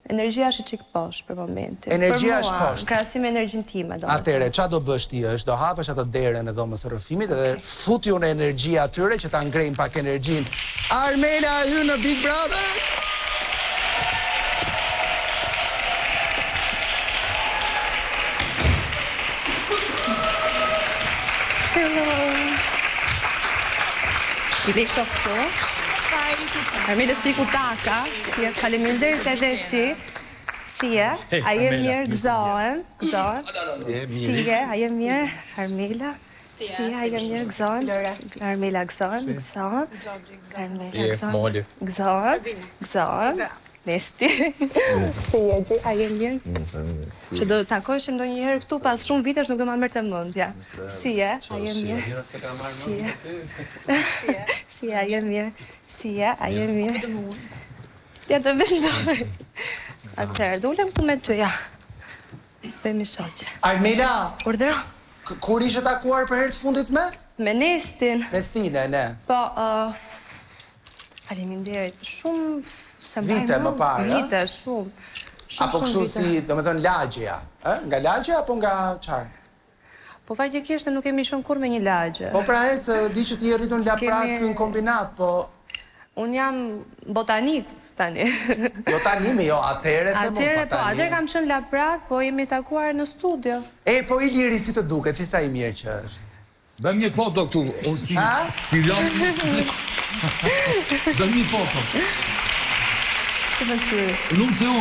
Energjia është çik poshtë për momentin. Energjia është poshtë. Në krahasim me energjinë time, domethënë. Atëherë, ça do bësh ti është, do hapësh atë derën e dhomës së rrëfimit dhe futju në energji atyre që ta ngrejnë pak energjinë. Armela hyn në Big Brother! Hello. I lë këto këtu. Armela si ku taka, si je, faleminderit edhe ti. Si je? A je mirë, gëzohem, gëzohem. Si je, a je mirë, Armela? Si je, a je mirë, gëzohem. Armela, gëzohem, gëzohem. Armela, gëzohem. Gëzohem, gëzohem. Nesti. Si je ti, a je mirë? Që do të takoheshim ndonjëherë këtu pas shumë vitesh nuk do ma merrte mendja. Si je, a je mirë? Si je? Si je, a je mirë? Si je, a je mirë? Ja të vendoj. Atëherë, do ulem këtu me ty, ja. Bëhemi shoqe. Armela! Urdhëro. Kur ishe takuar për herë të fundit me? Me Nestin. Nestin, e ne. Po, uh, faleminderit. Shumë se mbaj Vite më parë, ë? Vite, shumë. Shumë, Apo kështu si, domethënë lagjeja, ë? Nga lagjeja apo nga çfarë? Po faktikisht ne nuk kemi qenë kurrë me një lagje. Po pra e, se di që ti je rritur në Laprak në kombinat, po... Unë jam botanik tani. Jo tani, mi jo, atëherë them unë, po, po atëherë kam qenë Laprak, po jemi takuar në studio. E, po Iliri si të duket, që sa i mirë që është. Bëjmë një foto këtu, unë si, si jam... Bëjmë një foto. Të më syri. Lumë se unë.